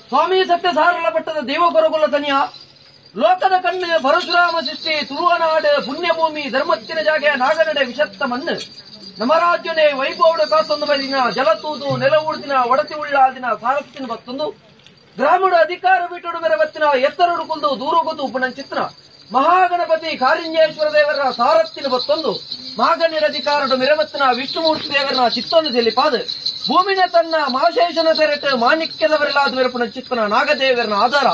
ಸ್ವಾಮಿ ಸತ್ಯ ಸಾರಲ ಪಟ್ಟದ ದೇವಕೊರಗುಲ ತನಿಯ ಲೋಕದ ಕಣ್ಣು ಪರಶುರಾಮ ಸೃಷ್ಟಿ ತುಳುವನಾಡು ಪುಣ್ಯಭೂಮಿ ಧರ್ಮತ್ತಿನ ಜಾಗೆ ನಾಗನಡೆ ವಿಷತ್ತ ಮಣ್ಣು ನಮರಾಜ್ಯನೇ ವೈಭವಡ ಕಾತೊಂದು ಬದಿನ ಜಲತೂದು ನೆಲ ಉಡ್ದಿನ ಒಡತಿ ಉಳ್ಳಾದಿನ ಸಾರತ್ತಿನ ಬತ್ತೊಂದು ಗ್ರಾಮದ ಅಧಿಕಾರ ಬಿಟ್ಟುಡು ಮೆರವತ್ತಿನ ಎತ್ತರಡು ಕುಲ್ದು ದೂರಗೊದು ಉಪನಂಚಿತ್ರ ಮಹಾಗಣಪತಿ ಕಾರಿಂಜೇಶ್ವರ ದೇವರ ಸಾರತ್ತಿನ ಬತ್ತೊಂದು ಮಾಗಣ್ಯರ ಅಧಿಕಾರಡು ಮೆರವತ್ತಿನ ವಿಷ್ಣುಮೂರ್ತಿ ದೇವರನ ಚಿತ್ತೊಂದು ಚೆಲ್ಲಿಪಾದ ಭೂಮಿನ ತನ್ನ ಮಹಾಶೇಷನ ತೆರಟು ಮಾಣಿಕ್ಯದವರೆಲ್ಲಾದ ಮೆರಪುನ ಚಿತ್ತನ ನಾಗದೇವರನ ಆಧಾರ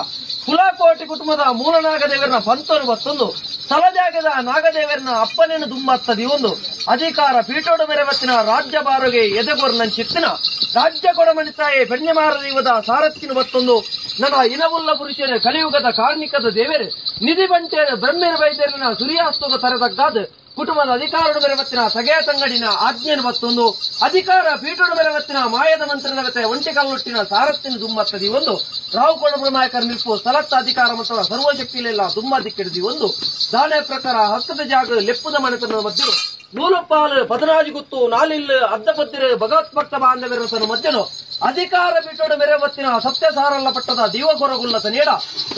ಕುಲಕೋಟಿ ಕುಟುಂಬದ ಮೂಲ ನಾಗದೇವರನ ಪಂತರು ಬತ್ತೊಂದು ಸ್ಥಳಜಾಗದ ನಾಗದೇವರನ ಅಪ್ಪನೇನು ದುಮ್ಮತ್ತದಿ ಒಂದು ಅಧಿಕಾರ ಪೀಠೋಡು ಮೆರವತ್ತಿನ ರಾಜ್ಯ ಬಾರುಗೆ ಎದೆಗೊರ್ನ ಚಿತ್ತನ ರಾಜ್ಯ ಕೊಡಮಣಿತಾಯೆ ಬೆಣ್ಣೆಮಾರ ದೈವದ ಸಾರತ್ತಿನ ಬತ್ತೊಂದು ನನ್ನ ಇನವುಲ್ಲ ಪುರುಷರ ಕಲಿಯುಗದ ಕಾರ್ಮಿಕದ ದೇವರು ನಿಧಿ ಬಂಟೆಯ ಬ್ರಹ್ಮೆರ ವೈದ್ಯರನ ಸೂರ್ಯಾಸ್ತೋಗ ತರತಗ್ಗಾದ ಕುಟುಂಬದ ಅಧಿಕಾರದ ಮೆರವತ್ತಿನ ಸಗೆಯ ತಂಗಡಿನ ಆಜ್ಞೆಯನ್ನು ಬತ್ತೊಂದು ಅಧಿಕಾರ ಪೀಠೋಡು ಮೆರವತ್ತಿನ ಮಾಯದ ಮಂತ್ರದ ಒಂಟಿ ಕಲ್ಲುಟ್ಟಿನ ಸಾರತ್ತಿನ ದುಮ್ಮತ್ತದಿ ಒಂದು ರಾವು ಕೊಳ್ಳಬ ನಾಯಕರ ನಿಲ್ಪು ಸ್ಥಳತ್ತ ಅಧಿಕಾರ ಮತ್ತು ಸರ್ವಶಕ್ತಿಯಲ್ಲೆಲ್ಲ ದುಮ್ಮ ದಿಕ್ಕಿಡಿದಿ ಒಂದು ದಾನೆ ಪ್ರಕಾರ ಹಸ್ತದ ಜಾಗ ಲೆಪ್ಪುದ ಮನೆತನದ ಮಧ್ಯೆ ನೂಲುಪಾಲು ಪದನಾಜಿ ಗುತ್ತು ನಾಲಿಲ್ ಅರ್ಧ ಪದ್ದಿರು ಭಗವತ್ಭಕ್ತ ಬಾಂಧವ್ಯರ ಮಧ್ಯನು ಅಧಿಕಾರ ಬಿಟ್ಟೋಡು ಮೆರವತ್ತಿನ ಸತ್ಯ ಸಾರಲ್ಲ ಪಟ್ಟದ ದೀವಗೊರಗುಲ್ಲ ತನೇಡ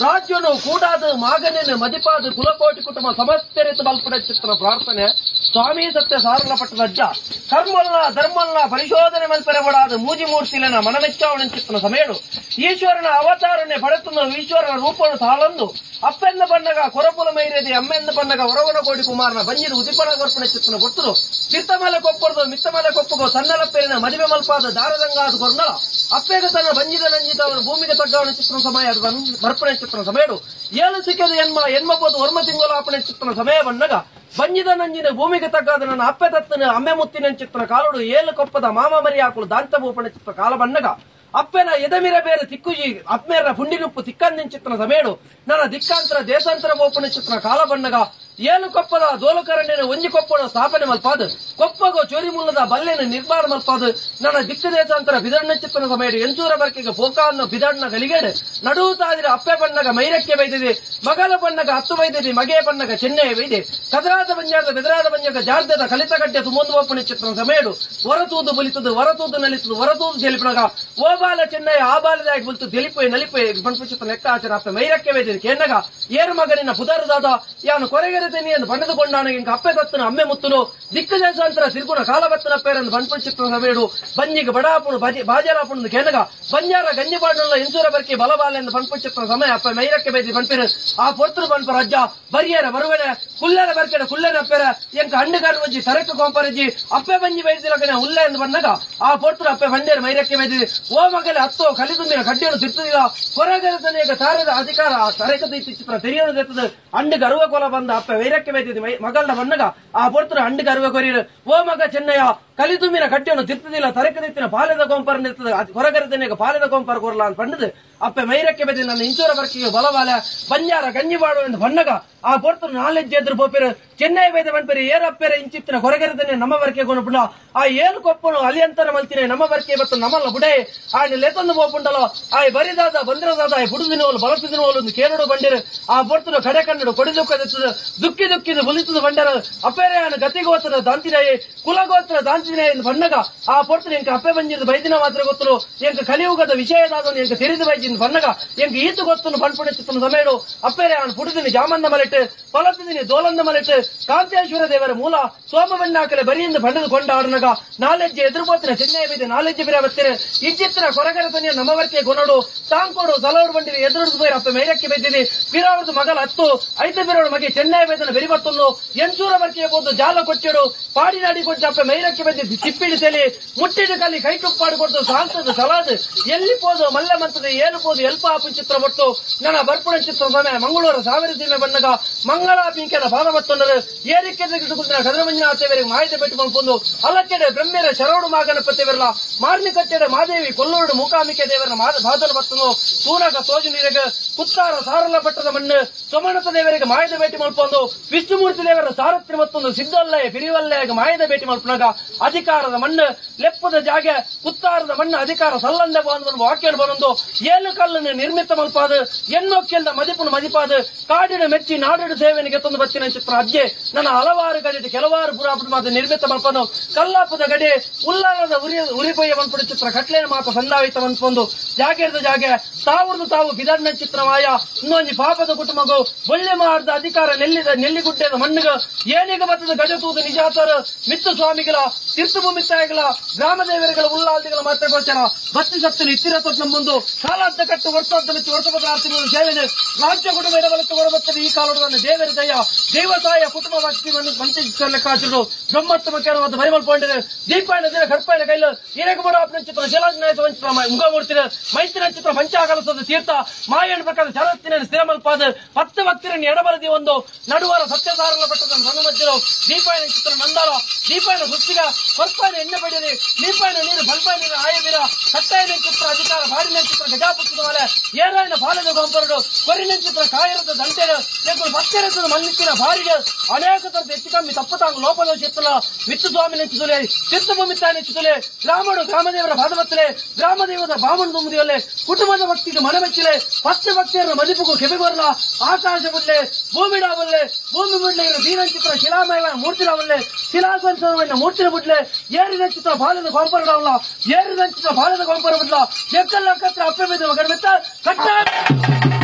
ರಾಜ್ಯನು ಕೂಡಾದ ಮಾಗನೇನು ಮದಿಪಾದ ಕುಲಕೋಟಿ ಕುಟುಂಬ ಸಮಸ್ತರಿತ ಬಲ್ಪಡ ಚಿತ್ರನ ಪ್ರಾರ್ಥನೆ ಸ್ವಾಮಿ ಸತ್ಯ ಸಾರಲ್ಲ ಪಟ್ಟದ ಅಜ್ಜ ಕರ್ಮಲ್ಲ ಧರ್ಮಲ್ಲ ಪರಿಶೋಧನೆ ಮಲ್ಪೆರಬಡಾದ ಮೂಜಿ ಮೂರ್ತಿಲನ ಮನಮೆಚ್ಚಾವಣ ಚಿತ್ರನ ಸಮಯಡು ಈಶ್ವರನ ಅವತಾರನೆ ಪಡೆತುಂದು ಈಶ್ವರನ ರೂಪನು ತಾಳಂದು ಅಪ್ಪೆಂದ ಬಣ್ಣಗ ಕೊರಪುಲ ಮೈರೇದಿ ಅಮ್ಮೆಂದ ಬಣ್ಣಗ ಹೊರವನ ಕೋಡಿ ಕುಮಾರನ ಬಂಜಿರು ಉದಿಪನ ಗೊರ್ಪಣೆ ಚಿತ್ರನ ಕೊಟ್ಟರು ಚಿತ್ತಮಲೆ ಕೊಪ್ಪರದು ಮಿತ್ತಮಲೆ ಕೊಪ್ಪಗೋ ತನ್ನಲ ಪೇರಿನ ಮದುವೆ ಮಲ್ಪಾದ ದಾರದಂಗಾದ ಕೊರ್ನಲ ಅಪ್ಪೆಗ ತನ್ನ ಬಂಜಿದ ನಂಜಿದ ಅವನ ಭೂಮಿಗೆ ತಗ್ಗವನ ಚಿತ್ರನ ಸಮಯ ಅದು ಬರ್ಪಣೆ ಚಿತ್ರನ ಸಮಯಡು ಏಳು ಸಿಕ್ಕದ ಎನ್ಮ ಎನ್ಮಬೋದು ವರ್ಮ ತಿಂಗಳ ಚಿತ್ರನ ಸಮಯ ಬಣ್ಣಗ ಬಂಜಿದ ನಂಜಿನ ಭೂಮಿಗೆ ತಗ್ಗಾದ ನನ್ನ ಅಪ್ಪೆ ತತ್ತನ ಅಮ್ಮೆ ಮುತ್ತಿನ ಚಿತ್ರನ ಕಾಲುಡು ಏಳು ಕೊಪ್ಪದ ಮಾಮ ಮರಿ ಹಾಕಲು ದಾಂತ ಭೂಪಣೆ ಚಿತ್ರ ಕಾಲ ಬಣ್ಣಗ ಅಪ್ಪೆನ ಎದಮಿರ ಬೇರೆ ತಿಕ್ಕುಜಿ ಅಪ್ಪೆರ ಪುಂಡಿನುಪ್ಪು ತಿಕ್ಕಂದಿನ ಚಿತ್ರನ ಸಮಯಡು ನನ್ನ ದಿಕ್ಕಾಂತರ ದೇಶಾಂತರ ಬೋಪನ ಚಿತ್ರನ ಕಾಲ ಬಣ್ಣಗ ಏಳು ಕೊಪ್ಪದ ದೋಲಕರಣ್ಯನ ಒಂಜಿ ಕೊಪ್ಪನ ಸ್ಥಾಪನೆ ಮಲ್ಪಾದ ಕೊಪ್ಪಗೋ ಚೋರಿ ಮೂಲದ ಬಲ್ಲೆನ ನಿರ್ಮಾಣ ಮಲ್ಪಾದ ನನ್ನ ದಿಕ್ಕ ದೇಶಾಂತರ ಬಿದಣ್ಣ ಚಿತ್ರನ ಸಮಯಡು ಎಂಚೂರ ಬರ್ಕೆಗೆ ಪೋಕಾನ್ನು ಬಿದಣ್ಣ ಗಲಿಗೇಡು ನಡುವು ತಾದಿರ ಅಪ್ಪೆ ಬಣ್ಣಗ ಮೈರಕ್ಕೆ ಬೈದಿದೆ ಮಗಲ ಬಣ್ಣಗ ಹತ್ತು ಬೈದಿದೆ ಮಗೆಯ ಬಣ್ಣಗ ಚೆನ್ನೈ ಬೈದೆ ಕದರಾದ ಬಂಜಾರದ ಬೆದರಾದ ಬಂಜಾಗ ಜಾರ್ದದ ಕಲಿತ ಗಡ್ಡೆ ತುಮೊಂದು ಒಪ್ಪಣ ಚಿತ್ರನ ಸಮಯಡು ಹೊರತೂದು ಬಲಿತದು ಹೊರತೂದು ನಲಿತದು ಹೊರತೂದು ಜಲಿಪಣಗ ಓ ಬಾಲ ಚೆನ್ನೈ ಆ ಬಾಲದಾಗಿ ಬುಲ್ತು ದೆಲಿಪೊಯ್ ನಲಿಪೊಯ್ ಬಣ್ಪು ಚಿತ್ರ ಲೆಕ್ಕಾಚಾರ ಅಪ್ಪೆ ಮೈರಕ್ಕೆ ಬೈದಿದೆ ಕೇನಗ ಏರು ಮಗನಿನ ಪುದರುದಾದ ಯಾನು ಕೊರೆಗೆರೆ ಬಣ್ಣದುಕೊಂಡಾನ ಇಂಕ ಅಪ್ಪೆ ತತ್ತನ ಅಮ್ಮೆ ಮುತ್ತುನು ದಿಕ್ಕ ದೇಶಾಂತರ ತಿರುಗುಣ ಕಾಲಬತ್ತನ ಪೇರನ್ನು ಬಣ್ಪು ಚಿತ್ರ ಸಮೇಡು ಬನ್ನಿಗೆ ಬಡಾಪುಣು ಬಾಜಾರಾಪುಣು ಕೇನಗ ಬಂಜಾರ ಗಂಜಿಪಾಡಲ್ಲ ಇಂಚೂರ ಬರ್ಕಿ ಬಲಬಾಲೆಂದು ಬಣ್ಪು ಚಿತ್ರ ಸಮಯ ಅಪ್ಪ ಮೈರಕ್ಕೆ ಬೈದಿ ಬಣ್ಪಿರು ಆ ಪೊರ್ತರು ಬಣ್ಪ ರಜ್ಜ ಬರಿಯರ ಬರುವನೆ ಕುಲ್ಲರ ಬರ್ಕೆಡ ಕುಲ್ಲರ ಅಪ್ಪೆರ ಎಂಕ ಹಣ್ಣು ಗರ್ವಜ್ಜಿ ಸರಕು ಕೊಂಪರಜ್ಜಿ ಅಪ್ಪೆ ಬಂಜಿ ಬೈದಿಲಕನೆ ಉಲ್ಲ ಎಂದು ಬಂದಾಗ ಆ ಪೊರ್ತರು ಅಪ್ಪೆ ಬಂಡೇರು ಮೈರಕ್ಕೆ ಬೈದಿ ಓ ಮಗಲೆ ಹತ್ತೋ ಕಲಿದುಂಬಿನ ಕಡ್ಡಿಯನ್ನು ತಿರ್ತದಿಲ್ಲ ಕೊರಗರತನೇಗ ತಾರದ ಅಧಿಕಾರ ತರಕದ ಚಿತ್ರ ತೆರೆಯೋದು ಅಂಡು ಗರ್ವ ಕೊಲ ಬಂದ ಅಪ್ಪೆ ವೈರಕ್ಕೆ ಬೈದಿದೆ ಮಗಲ್ನ ಬಣ್ಣಗ ಆ ಪೊರ್ತರು ಅಂಡು ಗರ್ವ ಕೊರಿಯರು ಓ ಮಗ ಚೆನ್ನಯ್ಯ ಕಲಿದುಂಬಿನ ಕಡ್ಡಿಯನ್ನು ತಿರ್ತದಿಲ್ಲ ತರಕದಿತ್ತಿನ ಪಾಲೆದ ಕೊಂಪರ ನಿರ್ತದ ಹೊರಗರದನೇಗ ಪಾಲೆದ ಕೊಂಪರ ಕೊರಲ ಅಂತ ಪಂಡದು ಅಪ್ಪೆ ಮೈರಕ್ಕೆ ಬೈದಿ ನನ್ನ ಇಂಚೂರ ಬರ್ಕಿಗೆ ಬಲಬಾಲ ಬಂಜಾರ ಗಂಜಿಬಾಡು ಎಂದು ಬಣ್ಣಗ ಆ ಪೊರ್ತರು ನಾಲೆಜ್ಜೆ ಎದುರು ಪೋಪೆರು ಚೆನ್ನೈ ಬೈದ ಬಣ್ಪೆರು ಏರಪ್ಪೆರ ಇಂಚಿತ್ತಿನ ಹೊರಗರದನೆ ನಮ್ಮ ಬರ್ಕೆ ಕೊನಪುಂಡ ಆ ಏಳು ಕೊಪ್ಪನು ಅಲಿಯಂತರ ಮಲ್ತಿನ ನಮ್ಮ ಬರ್ಕೆ ಬತ್ತು ನಮ್ಮಲ್ಲ ಬುಡೆ ಆ ಲೆತೊಂದು ಪೋಪುಂಡಲೋ ಆ ಬರಿದಾದ ಬಂದಿರದಾದ ಆ ಬುಡುದಿನೋಲು ಬಲತಿದಿನೋಲು ಒಂದು ಕೇರಡು ಬಂಡಿರು ಆ ಪೊರ್ತರು ಕಡೆ ಕನ್ನಡು ಕೊಡಿದುಕ್ಕದಿತ್ತದು ದುಕ್ಕಿ ದುಕ್ಕಿದು ಬುಲಿತದ ಬಂಡರು ಅಪ್ಪೆರೆ ಗತಿಗೋತ್ರ ದಾಂತಿನಾಯಿ ಕುಲಗೋತ್ರ ದಾಂತಿನಾಯಿ ಎಂದು ಬಣ್ಣಗ ಆ ಪೊರ್ತರು ಎಂಕ ಅಪ್ಪೆ ಬಂಜಿದ ಬೈದಿನ ಮಾತ್ರ ಗೊತ್ತರು ಎಂಕ ಕಲಿಯುಗದ ವಿಷಯದಾದ ಎಂಕ ತೆರೆದು ಬೈಜಿನ ಬಣ್ಣಗ ಎಂಕ ಈತು ಗೊತ್ತನು ಬಣ್ಪುಣ ಚಿತ್ತನ ಸಮಯಡು ಅಪ್ಪೆರೆ ಆನ್ ಪುಡುದಿನಿ ಜಾಮನ್ನ ಮಲೆಟ್ಟು ಪಲತಿದಿನಿ ದೋಲಂದ ಮಲೆಟ್ಟು ಕಾಂತೇಶ್ವರ ದೇವರ ಮೂಲ ಸೋಮಬಣ್ಣಾಕಲೆ ಬರಿಯಿಂದ ಬಣ್ಣದ ಕೊಂಡಾಡನಗ ನಾಲೆಜ್ಜೆ ಎದುರುಬೋತಿನ ಚೆನ್ನೈ ಬೈದೆ ನಾಲೆಜ್ಜೆ ಬಿರ ಬತ್ತಿರ ಇಜ್ಜಿತ್ತಿನ ಕೊರಗರತನಿಯ ನಮ್ಮವರ್ಕೆ ಗೊನಡು ತಾಂಕೋಡು ಸಲೋರು ಬಂಡಿರಿ ಎದುರುದು ಪೋಯಿರ ಅಪ್ಪೆ ಮೈರಕ್ಕೆ ಬೈದಿದೆ ಪಿರಾವರದು ಮಗಲ ಹತ್ತು ಐದು ಬಿರೋಡು ಮಗೆ ಚೆನ್ನೈ ಬೈದನ ಬೆರಿ ಬತ್ತೊಂದು ಎಂಚೂರ ಬರ್ಕೆ ಬೋದು ಜಾಲ ಕೊಟ್ಟಿಡು ಪಾಡಿನಾಡಿ ಕೊಟ್ಟು ಅಪ್ಪೆ ಮೈರಕ್ಕೆ ಬೈದಿದ್ದು ಚಿಪ್ಪಿಡಿ ತೆಲಿ ಮುಟ್ಟಿಡು ಕಲಿ ಕೈ ತುಪ್ಪಾಡು ಕೊಟ್ಟು ಸಾಂತದ ಸಲಾದ್ ಎಲ್ಲಿ ಪೋದು ಮಲ್ಲ ಮಂತದ ಏಳು ಪೋದು ಎಲ್ಪ ಆಪು ಚಿತ್ರ ಬಟ್ಟು ನನ್ನ ಬರ್ಪುಣ ಚಿತ್ರ ಸಮಯ ಮಂಗಳೂರ ಸಾವಿರ ಸೀಮೆ ಬಣ್ಣಗ ಮಂಗಳ ಪಿಂಕೆದ ಪಾದ ಬತ್ತೊಂದರು ಏರಿಕೆ ತೆಗೆದುಕೊಂಡ ಕದರಮಂಜನಾಥೇವರಿಗೆ ಮಾಹಿತಿ ಭೇಟಿ ಮಾಡ್ಕೊಂಡು ಅಲಕ್ಕೆಡೆ ಬ್ರಹ್ಮೇರ ಶರವಣ ಮಾಗಣಪತಿಯವರಲ್ಲ ಮಾರ್ನಿಕಟ್ಟೆಡೆ ಮಾದೇವಿ ಕೊಲ್ಲೂರು ಮೂಕಾಂಬಿಕೆ ದೇವರ ಬಾದಲು ಬತ್ತನು ತೂನಗ ತೋಜು ನೀರಗ ಕುತ್ತಾರ ಸಾರಲ ಪಟ್ಟದ ಮಣ್ಣು ಸೋಮನಾಥ ದೇವರಿಗೆ ಮಾಹಿತಿ ಭೇಟಿ ಮಾಡ್ಕೊಂಡು ವಿಷ್ಣುಮೂರ್ತಿ ದೇವರ ಸಾರಥ್ಯ ಮತ್ತೊಂದು ಸಿದ್ಧಲ್ಲಯ ಪಿರಿವಲ್ಲಯ ಮಾಯದ ಭೇಟಿ ಮಲ್ಪನಾಗ ಅಧಿಕಾರದ ಮಣ್ಣು ಲೆಪ್ಪದ ಜಾಗೆ ಕುತ್ತಾರದ ಮಣ್ಣು ಅಧಿಕಾರ ಸಲ್ಲಂದ ಒಂದು ವಾಕ್ಯ ಬರೊಂದು ಏಳು ಕಲ್ಲನ್ನು ನಿರ್ಮಿತ ಮಲ್ಪಾದ ಎನ್ನೊಕ್ಕೆಲ್ದ ಮದಿಪುನ ಮದಿಪಾದ ಕಾಡಿನ ಮೆಚ್ಚಿ ನಾಡಿನ ಸೇವೆನಿಗೆ ತಂದು ಬತ್ತಿನ ಚಿತ್ರ ಅಜ್ಜೆ ನನ್ನ ಹಲವಾರು ಗಡಿ ಕೆಲವಾರು ಪುರಾಪುರ ಮಾತು ನಿರ್ಮಿತ ಮಲ್ಪನು ಕಲ್ಲಾಪದ ಗಡಿ ಉಲ್ಲಾರದ ಉರಿ ಉರಿಪೊಯ್ಯ ಮನ್ಪುಡ ಚಿತ್ರ ಕಟ್ಲೇನ ಮಾತ ಸಂದಾವಿತ ಮನ್ಪೊಂದು ಜಾಗೆರ್ದ ಜಾಗೆ ತಾವುರ್ದು ತಾವು ಬಿದಣ್ಣ ಚಿತ್ರಮಾಯ ಇನ್ನೊಂದು ಪಾಪದ ಕುಟುಂಬಗು ಒಳ್ಳೆ ಮಾಡಿದ ಅಧಿಕಾರ ನೆಲ್ಲಿದ ನೆಲ್ಲಿಗುಡ್ಡೆದ ಮಣ್ಣಿಗ ಏನಿಗ ಬತ್ತದ ಗಜತೂದು ನಿಜಾತರ ಮಿತ್ತು ಸ್ವಾಮಿಗಳ ತೀರ್ಥಭೂಮಿ ತಾಯಿಗಳ ಗ್ರಾಮ ದೇವರುಗಳ ಉಲ್ಲಾಲ್ದಿಗಳ ಮಾತ್ರ ಗೋಚರ ಬತ್ತಿ ಸತ್ತನು ಇತ್ತಿರ ತೊಟ್ಟು ನಮ್ಮೊಂದು ಕಾಲಾದ್ದ ಕಟ್ಟು ವರ್ಷದ ಮೆಚ್ಚು ವರ್ಷ ಬದಲಾಗ್ತಿರುವ ಸೇವೆನೆ ರಾಜ್ಯ ಕುಟುಂಬ ಎಡಬಲಕ್ಕೆ ಹೊರಬತ್ತದೆ ಈ ಕಾಲವನ್ನು ದೇವರ ದಯ ದೇವತಾಯ ಕುಟುಂಬ ಭಕ್ತಿಯನ್ನು ಮಂತ್ರಿ ಲೆಕ್ಕಾಚರು ಬ್ರಹ್ಮತ್ವ ಕೇರವಾದ ಬರಿಮಲ್ಪೊಂಡಿದೆ ದೀಪಾಯನ ದಿನ ಕರ್ಪಾಯನ ಕೈಲು ಹಿರೇಕುಮಾರ ಚಿತ್ರ ಶಿಲಾನ್ಯಾಸ ಚಿತ್ರ ಮುಖಮೂರ್ತಿನ ಮೈತ್ರಿನ ಚಿತ್ರ ಪಂಚಾಕಲಸದ ತೀರ್ಥ ಮಾಯಣ ಪ್ರಕಾರ ಶರತ್ತಿನ ಸ್ಥಿರಮಲ್ಪಾದ ಪತ್ತು ಭಕ್ತಿರನ್ನು ಎಡಬಲದಿ ಒಂದು ನಡುವರ ಸತ್ಯಧಾರಣ ಪಟ್ಟದ ಸಣ್ಣ ಮಧ್ಯರು ದೀಪಾಯನ ಚಿತ್ರ ನಂದಾರ ದೀಪಾಯನ ಸೃಷ್ಟಿಗ ಕೊರ್ಪಾಯನ ಎಣ್ಣೆ ಪಡೆಯಲಿ ದೀಪಾಯನ ನೀರು ಬಲ್ಪಾಯನ ನೀರು ಆಯವಿರ ಕಟ್ಟಾಯನ ಚಿತ್ರ ಅಧಿಕಾರ ಬಾಡಿನ ಚಿತ್ರ ಗಜಾಪುತ್ರದ ಮೇಲೆ ಏರಾಯನ ಬಾಲದ ಗೊಂಬರಡು ಕೊರಿನ ಚಿತ್ರ ಕಾಯರದ ದಂಟೆರು ಭಕ್ತರದ್ದು ಮನ್ನಿತ್ತಿನ ಭಾರಿಗೆ ಅನೇಕ ತರದ ಹೆಚ್ಚು ಕಮ್ಮಿ ತಪ್ಪು ತಾಂಗು ಲೋಪದ ಚಿತ್ರ ಮಿತ್ತು ಸ್ವಾಮಿ ನೆಚ್ಚಿಸುಲೆ ತೀರ್ಥಭೂಮಿ ತಾಯಿ ನೆಚ್ಚಿಸುಲೆ ಗ್ರಾಮಡು ಗ್ರಾಮದೇವರ ಪಾದಮತ್ತಲೆ ಗ್ರಾಮದೇವರ ಬಾಮಣ ತುಂಬಿದಿಯಲ್ಲೇ ಕುಟುಂಬದ ಭಕ್ತಿಗೆ ಮನಮೆಚ್ಚಿಲೆ ಪತ್ತೆ ಭಕ್ತಿಯರ ಮದಿಪುಗು ಕೆಬಿಗೊರ್ಲ ಆಕಾಶ ಬುಡ್ಲೆ ಭೂಮಿ ಡಾವಲ್ಲೆ ಭೂಮಿ ಬುಡ್ಲೆ ಇರು ದೀನಂಚಿತ್ರ ಶಿಲಾಮಯ ಮೂರ್ತಿ ರಾವಲ್ಲೆ ಶಿಲಾಸಂಸವನ್ನ ಮೂರ್ತಿನ ಬುಡ್ಲೆ ಏರಿದ ಚಿತ್ರ ಬಾಲದ ಗೊಂಪರ ಡಾವಲ ಏರಿದ ಚಿತ್ರ ಬಾಲದ ಗೊಂಪರ ಬುಡ್ಲ ಎಕ್ಕಲ್ಲ ಕತ್ರ ಅಪ್ಪೆ ಬಿದ್ದು ಕಟ್ಟ.